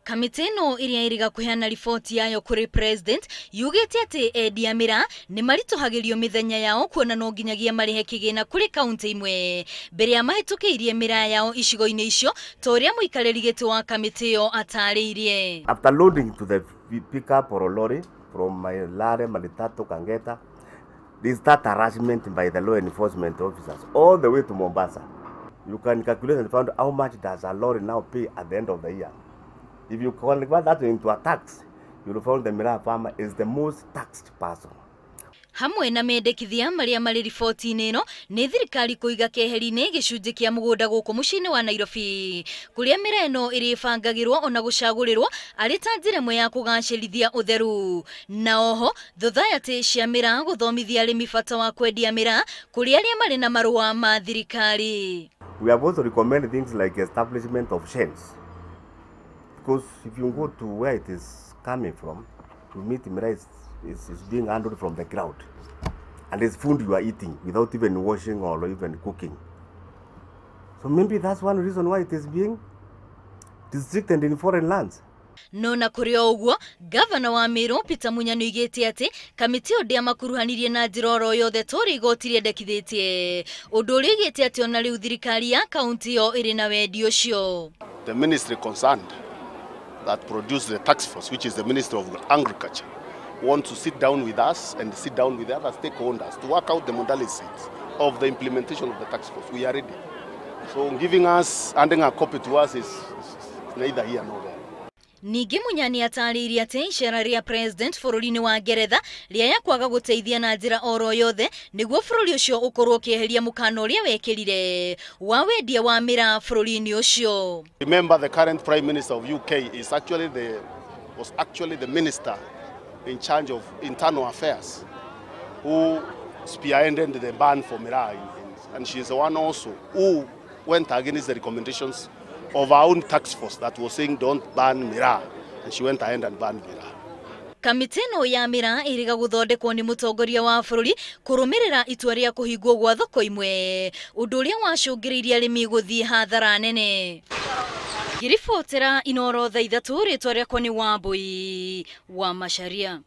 Kamĩtĩ ĩno ĩrĩa ĩrĩga kũheana riboti yayo kũrĩ president yugĩte atĩ endia mĩraa nĩ maritũhagĩrio mĩthenya yao kuona no nginyagia marĩhe kĩgĩna kũrĩ kaunti imwe mbere ya mahĩtũkĩirie mĩraa yao icigo-inĩ icio ta ũrĩa mũikarĩri gĩtĩ wa kamĩtĩ ĩyo atarĩirie. After loading to the pickup or lorry from Lare, Malitato, Kangeta, they start harassment by the law enforcement officers all the way to Mombasa. You can calculate and find how much does a lorry now pay at the end of the year. If you convert that into a tax, you will find the miraa farmer is the most taxed person. Hamwe na mendekithia marĩa marĩ riboti-inĩ ĩno nĩ thirikari kũiga keheri-inĩ gĩcunjĩ kĩa mũgũnda gũkũ mũciĩ-inĩ wa Nairobi kũrĩa mĩraa ĩno ĩrĩbangagĩrwo ona gũcagũrĩrwo arĩ ta njĩra ĩmwe ya kũgacĩrithia ũtheru, na oho thothaitĩ cia mĩraa gũthomithia arĩmi bata wa kwendia mĩraa kũrĩ arĩa marĩ na marũa ma thirikari. We have also recommended things like establishment of sheds, because if you go to where it is coming from, to meet miraa is being handled from the ground, and it's food you are eating without even washing or even cooking. So maybe that's one reason why it is being districted in foreign lands. No na kũrĩ o ũguo, gavana wa Meru Peter Munya nĩoigĩte atĩ kamĩtĩ ĩyo ndĩamakuruhanirie na njĩra oro yothe ta ũrĩa igoti rĩendekithĩtie, ũndũ ũrĩa oigĩte atĩ ona rĩu thirikari ya kaunti ĩyo ĩrĩ na wendi ũcio. The ministry concerned that produced the task force, which is the Ministry of Agriculture, want to sit down with us and sit down with the other stakeholders to work out the modalities of the implementation of the task force. We are ready. So giving us, handing a copy to us is neither here nor there. Ningĩ Munya nĩatarĩirie atĩ icera rĩa president bũrũri-inĩ wa Ngeretha rĩaya kwaga gũteithia na njĩra oro yothe nĩguo bũrũri ũcio ũkorwo ũkĩeheria mũkana ũrĩa wekĩrire wa wendia wa mĩraa bũrũri-inĩ ũcio. Remember, the current Prime Minister of UK is actually the, was actually the minister in charge of internal affairs who spearheaded the ban for miraa, and she is the one also who went against the recommendations of our own task force that was saying don't ban miraa, and she went ahead and banned miraa. Kamĩtĩ ĩno ya mĩraa ĩrĩga gũthondekwo nĩ mũtongoria wa bũrũri kũrũmĩrĩra itua rĩa kũhingwo gwa thoko imwe, ũndũ ũrĩa wacũngĩrĩirie arĩmi gũthiĩ hathara nene. Ngĩribotera Inooro thaa 3, rĩtwa rĩakwa nĩ Wambui wa Macharia.